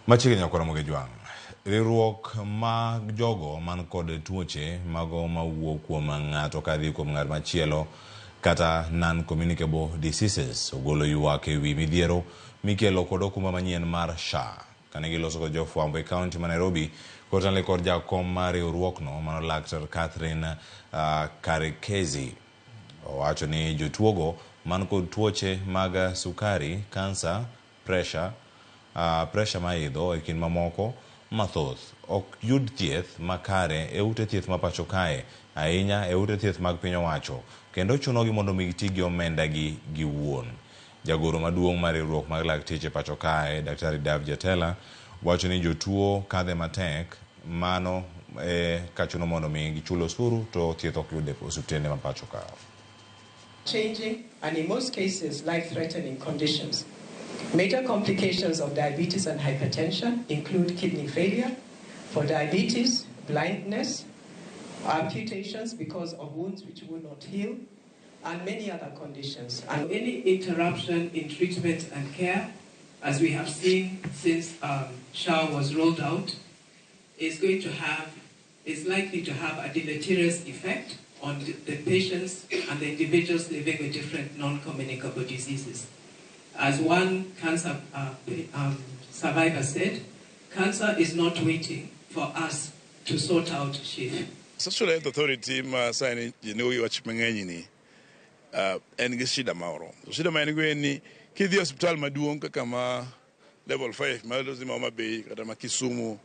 Machiegni nyakwar Ramogi Jwang'. Riwruok mag jogo man kod tuoche mago mawuok kuom ng'ato kadhi kuom ng'at machielo kata non-communicable diseases ogolo ywak ewi midhiero mikelo kod okumba manyien mar SHA. Kane giloso kod jofwambo e kaunti ma Nairobi kotenore kod jakom mar riwruokno mano Laktar Catherine Karekezi owacho ni jotuogo man kod tuoche mag sukari, kansa, pressure, pressure maidho e kind mamoko mathoth ok yud thieth makare e ute thieth ma pacho kae ahinya e ute thieth mag piny owacho kendo chunogi mondo mi giti gi omenda gi giwuon. Jagoro maduong' mar riwruok mag lakteche pacho kae Daktari Dav Jatela wacho ni jotuo kadhe matek mano e kachuno mondo mi gichul osuru to thieth ok yud e osiptende ma pacho ka. Changing and in most cases life-threatening conditions. Major complications of diabetes and hypertension include kidney failure. For diabetes, blindness, amputations because of wounds which will not heal, and many other conditions. And any interruption in treatment and care, as we have seen since SHA was rolled out, is likely to have a deleterious effect on the patients and the individuals living with different non-communicable diseases. As one cancer survivor said, cancer is not waiting for us to sort out SHIF. Social Health Authority ma sani ji nigo gi wach mang'eny ni en gi shida moro. To shida ma en go en ni kidhi e osiptal maduong' kaka ma level 5 ma ma Homa Bay kata ma Kisumu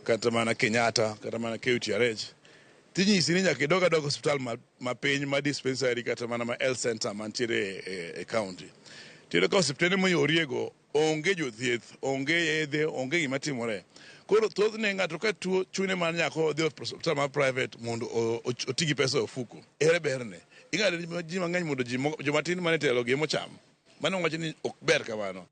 kata mana Kenyatta kata mana KUTRH tinyisi ni nyaka idog adoga osiptal ma piny ma dispensary kata mana ma health center mantiere e county. Tiyudo ka osiptende moyoriego onge jothieth, onge yedhe, onge gima timore. Koro thothne ng'ato ka tuo chune mana nyaka odhi e osiptal mar private mondo oti gi pesa e ofuko. Ere berne? Ing'ado ji mang'eny mondo ji joma tin mane telo gi emocham. Mano wacho ni ok ber kamano.